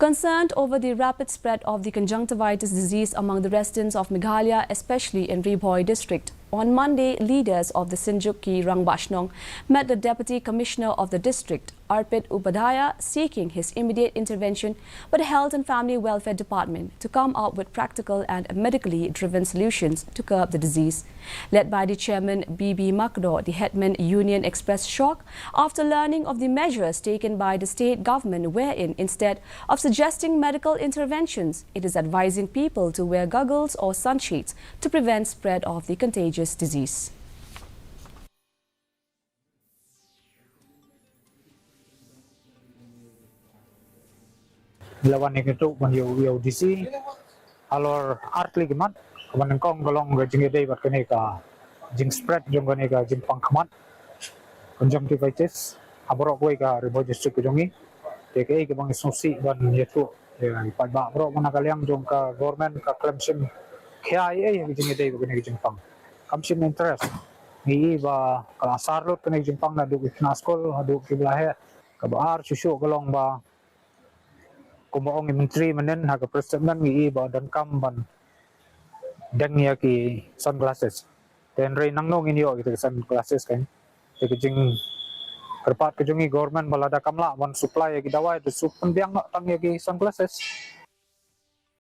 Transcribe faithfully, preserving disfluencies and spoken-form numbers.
Concerned over the rapid spread of the conjunctivitis disease among the residents of Meghalaya, especially in Ri Bhoi district, on Monday, leaders of the Synjuk ki Rangbah Shnong met the Deputy Commissioner of the district, Arpit Upadhyaya, seeking his immediate intervention by the Health and Family Welfare Department to come up with practical and medically driven solutions to curb the disease. Led by the chairman B B Makdo, the headman union expressed shock after learning of the measures taken by the state government, wherein, instead of suggesting medical interventions, it is advising people to wear goggles or sunshades to prevent spread of the contagious disease. Lawan ïa kito ban ïa ïa D C halor artli ki mat, ban nyngkong ka long ka jingïadei bad kane ka jingspread jong kane ka jingpang khmat conjunctivitis ha baroh kawei ka Ri Bhoi District ka jong ngi. Te kaei kaba ngi sngewsih ban ïathuh ïa i paidbah baroh, na ka liang jong ka government ka khlem shim khia ei ei ha ka jingïadei bad kane ka jingpang. Kam shym interest. Ngi i ba ka la sar lut kane ka jingpang naduh ki khynnah skul haduh kiba la heh. Kaba ar shuh shuh ka long ba kumba ong i Myntri mynnin ha ka press statement, ngi i ba donkam ban deng ïa ki sunglasses. Te hynrei nangno ngin ïoh kita ki sunglasses, kan? Te ka jingkyrpad ka jong i government ba lada kam lah ban supply ïa ki dawai, te shu pynbiang noh tang ïa ki sunglasses.